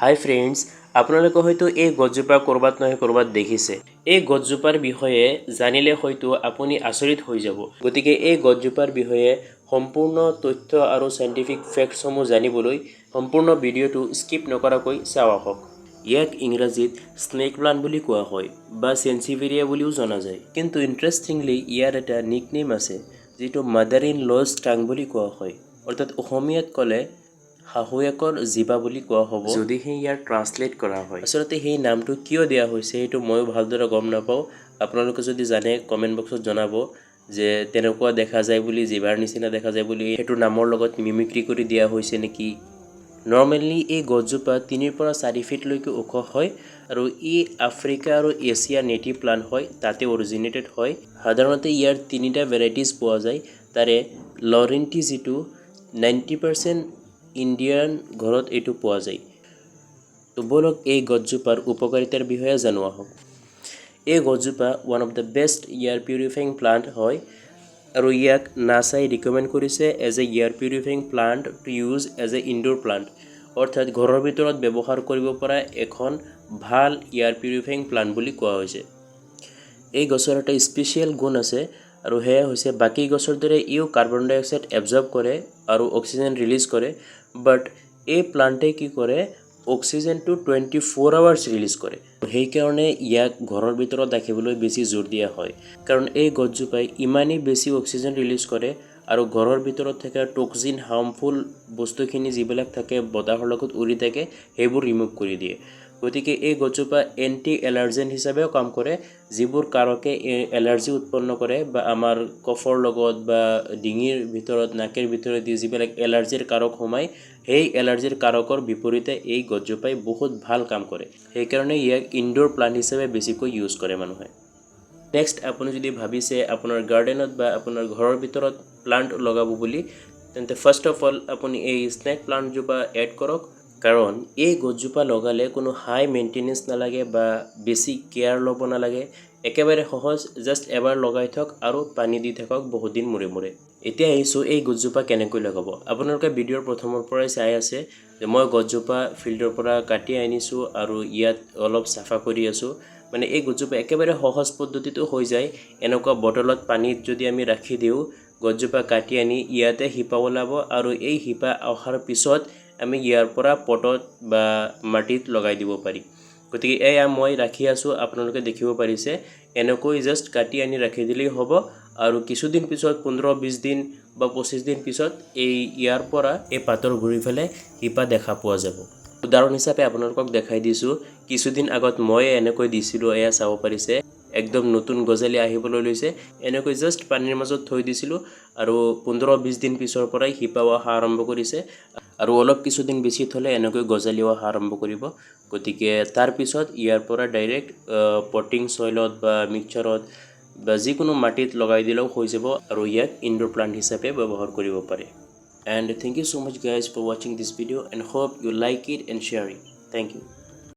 হাই friends, আপোনালোকে হয়তো এই গছজোপা ক'ৰবাত নহয় ক'ৰবাত দেখিছে। এই গছজোপাৰ বিষয়ে জানিলে হয়তো আপুনি আচৰিত হৈ যাব। গতিকে এই গছজোপাৰ বিষয়ে সম্পূৰ্ণ তথ্য আৰু চাইণ্টিফিক ফেক্টছসমূহ জানিবলৈ সম্পূৰ্ণ ভিডিঅ'টো স্কিপ নকৰাকৈ চাওঁ আহক। ইয়াক ইংৰাজীত স্নেক প্লাণ্ট বুলি কোৱা হয় বা চেঞ্চিভেৰিয়া বুলিও জনা যায়। কিন্তু ইণ্টাৰেষ্টিংলি ইয়াৰ এটা নিকনেম আছে, যিটো মাদাৰ ইন লজ টাং বুলি কোৱা হয়। অৰ্থাৎ অসমীয়াত ক'লে শাহুৱেকৰ জিভা বুলি কোৱা হ'ব, যদিহে ইয়াৰ ট্ৰান্সলেট কৰা হয়। আচলতে সেই নামটো কিয় দিয়া হৈছে, সেইটো ময়ো ভালদৰে গম নাপাওঁ। আপোনালোকে যদি জানে, কমেণ্ট বক্সত জনাব যে তেনেকুৱা দেখা যায় বুলি, জিভাৰ নিচিনা দেখা যায় বুলি সেইটো নামৰ লগত মিমিক্ৰি কৰি দিয়া হৈছে নেকি। নৰ্মেলি এই গছজোপা 3ৰ পৰা 4 ফিটলৈকে ওখ হয় আৰু ই আফ্ৰিকা আৰু এছিয়াৰ নেটিভ প্লাণ্ট হয়, তাতে অৰিজিনেটেড হয়। সাধাৰণতে ইয়াৰ তিনিটা ভেৰাইটিজ পোৱা যায়। তাৰে লৰেণ্টি যিটো 90% ইণ্ডিয়ান ঘৰত এইটো পোৱা যায়। তো ব'লক, এই গছজোপাৰ উপকাৰিতাৰ বিষয়ে জানো আহক। এই গছজোপা one of the best air purifying plant হয় আৰু ইয়াক নাছাই ৰিকমেণ্ড কৰিছে as a air purifying plant to use as a indoor plant। অৰ্থাৎ ঘৰৰ ভিতৰত ব্যৱহাৰ কৰিব পৰা এখন ভাল এয়াৰ পিউৰিফাইং প্লাণ্ট বুলি কোৱা হৈছে। এই গছৰ এটা স্পেচিয়েল গুণ আছে আৰু সেয়া হৈছে বাকী গছৰ দৰে ইও কাৰ্বন ডাই অক্সাইড এবজৰ্ব কৰে আৰু অক্সিজেন ৰিলিজ কৰে। বাট এই প্লাণ্টে কি কৰে, অক্সিজেনটো 24 আৱাৰ্ছ ৰিলিজ কৰে। সেইকাৰণে ইয়াক ঘৰৰ ভিতৰত ৰাখিবলৈ বেছি জোৰ দিয়া হয়, কাৰণ এই গছজোপাই ইমানেই বেছি অক্সিজেন ৰিলিজ কৰে আৰু ঘৰৰ ভিতৰত থকা টক্সিন, হাৰ্মফুল বস্তুখিনি যিবিলাক থাকে, বতাহৰ লগত উৰি থাকে, সেইবোৰ ৰিমুভ কৰি দিয়ে। গতিকে এই গছজোপা এণ্টি এলাৰ্জেন হিচাপেও কাম কৰে। যিবোৰ কাৰকে এলাৰ্জি উৎপন্ন কৰে বা আমাৰ কফৰ লগত বা ডিঙিৰ ভিতৰত, নাকেৰ ভিতৰত দি যিবিলাক এলাৰ্জিৰ কাৰক সোমায়, সেই এলাৰ্জিৰ কাৰকৰ বিপৰীতে এই গছজোপাই বহুত ভাল কাম কৰে। সেইকাৰণে ইয়াক ইনড'ৰ প্লাণ্ট হিচাপে বেছিকৈ ইউজ কৰে মানুহে। নেক্সট, আপুনি যদি ভাবিছে আপোনাৰ গাৰ্ডেনত বা আপোনাৰ ঘৰৰ ভিতৰত প্লাণ্ট লগাব বুলি, তেন্তে ফাৰ্ষ্ট অফ অল আপুনি এই স্নেক প্লাণ্টজোপা এড কৰক, কাৰণ এই গছজোপা লগালে কোনো হাই মেইনটেনেঞ্চ নালাগে বা বেছি কেয়াৰ ল'ব নালাগে। একেবাৰে সহজ, জাষ্ট এবাৰ লগাই থওক আৰু পানী দি থাকক বহুত দিন মূৰে মূৰে। এতিয়া আহিছোঁ এই গছজোপা কেনেকৈ লগাব। আপোনালোকে ভিডিঅ'ৰ প্ৰথমৰ পৰাই চাই আছে যে মই গছজোপা ফিল্ডৰ পৰা কাটি আনিছোঁ আৰু ইয়াত অলপ চাফা কৰি আছোঁ। মানে এই গছজোপা একেবাৰে সহজ পদ্ধতিতো হৈ যায়। এনেকুৱা বটলত পানীত যদি আমি ৰাখি দিওঁ, গছজোপা কাটি আনি ইয়াতে শিপা ওলাব আৰু এই শিপা অহাৰ পিছত আমি ইয়াৰ পৰা পটত বা মাটিত লগাই দিব পাৰি। গতিকে এয়া মই ৰাখি আছোঁ, আপোনালোকে দেখিব পাৰিছে। এনেকৈ জাষ্ট কাটি আনি ৰাখি দিলেই হ'ব আৰু কিছুদিন পিছত, 15-20 দিন বা 25 দিন পিছত এই ইয়াৰ পৰা এই পাতৰ গুৰি ফালে শিপা দেখা পোৱা যাব। উদাহৰণ হিচাপে আপোনালোকক দেখাই দিছোঁ, কিছুদিন আগত মই এনেকৈ দিছিলোঁ। এয়া চাব পাৰিছে, একদম নতুন গজালি আহিবলৈ লৈছে। এনেকৈ জাষ্ট পানীৰ মাজত থৈ দিছিলোঁ আৰু 15-20 দিন পিছৰ পৰাই শিপা অহা আৰম্ভ কৰিছে আৰু অলপ কিছুদিন বেছি থ'লে এনেকৈ গজালি অহা আৰম্ভ কৰিব। গতিকে তাৰপিছত ইয়াৰ পৰা ডাইৰেক্ট পটিং চইলত বা মিক্সাৰত বা যিকোনো মাটিত লগাই দিলেও হৈ যাব আৰু ইয়াক ইনডোৰ প্লাণ্ট হিচাপে ব্যৱহাৰ কৰিব পাৰে। And thank you so much, guys, for watching this video and hope you like it and share it. Thank you.